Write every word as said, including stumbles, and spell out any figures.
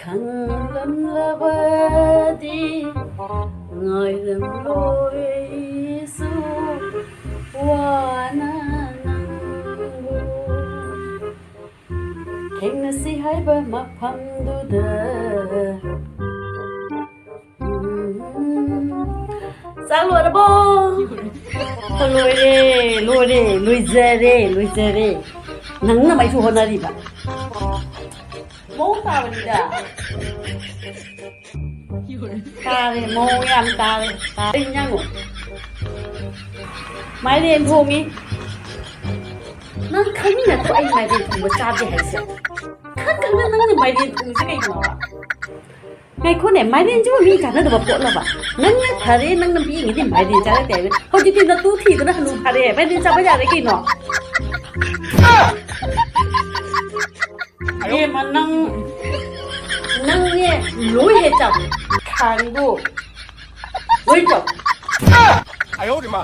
ꯈꯪꯂꯝꯂꯕꯗꯤ ꯉꯥꯏꯔꯝꯂꯣꯏꯁꯨ ꯋꯥꯅ ꯅꯪꯕꯨ ꯊꯦꯡꯅꯁꯤ ꯍꯥꯏꯕ ꯃꯐꯝꯗꯨꯗ꯫ ꯎꯝ꯫ ꯆꯥꯛ ꯂꯣꯏꯔꯕꯣ? ꯂꯣꯏꯔꯦ, ꯂꯣꯏꯔꯦ, ꯂꯣꯏꯖꯔꯦ, ꯂꯣꯏꯖꯔꯦ꯫ ꯅꯪꯅ ꯃꯩꯁꯨ ꯍꯣꯠꯅꯔꯤꯕ꯫ ꯃꯑꯣꯡ ꯇꯥꯕꯅꯤꯗ꯫ ꯇꯥꯔꯦ, ꯃꯑꯣꯡ ꯌꯥꯝ ꯇꯥꯔꯦ꯫ ꯇꯥꯔꯦ, ꯏꯟꯖꯥꯡ꯫ ꯃꯥꯏꯔꯦꯟ ꯊꯣꯡꯉꯤ꯫ ꯅꯪ ꯈꯪꯉꯤ ꯅꯠꯇ꯭ꯔꯣ ꯑꯩ ꯃꯥꯏꯔꯦꯟ ꯊꯣꯡꯕ ꯆꯥꯗꯦ ꯍꯥꯏꯁꯦ? ꯈꯪ ꯈꯪꯅ ꯅꯪꯅ ꯃꯥꯏꯔꯦꯟ ꯊꯣꯡꯉꯤꯁꯦ ꯀꯩꯒꯤꯅꯣꯕ? ꯉꯥꯏꯈꯣꯅꯦ, ꯃꯥꯏꯔꯦꯟꯁꯤꯕꯨ ꯃꯤ ꯆꯥꯟꯅꯗꯕ ꯄꯣꯠꯂꯕ? ꯅꯪꯅ ꯐꯔꯦ, ꯅꯪꯅ ꯄꯤꯛꯏꯉꯩꯗꯤ ꯃꯥꯏꯔꯦꯟ ꯆꯥꯔꯛꯇꯦ ꯍꯥꯏꯕ꯫ ꯍꯧꯖꯤꯛꯇꯤ ꯅꯇꯨ ꯊꯤꯗꯅ ꯍꯅꯨ ꯐꯥꯔꯦ, ꯃꯥꯏꯔꯦꯟ ꯆꯥꯕ ꯌꯥꯔꯦ ꯀꯩꯅꯣ? ꯏꯕꯦꯝꯃ, ꯅꯪ, ꯅꯪꯅꯦ ꯂꯣꯏ ꯍꯦꯛ ꯆꯥꯎ꯫ ꯈꯥꯡꯗꯣ ꯂꯣꯏ ꯆꯥꯎ꯫ 哎呦我的妈！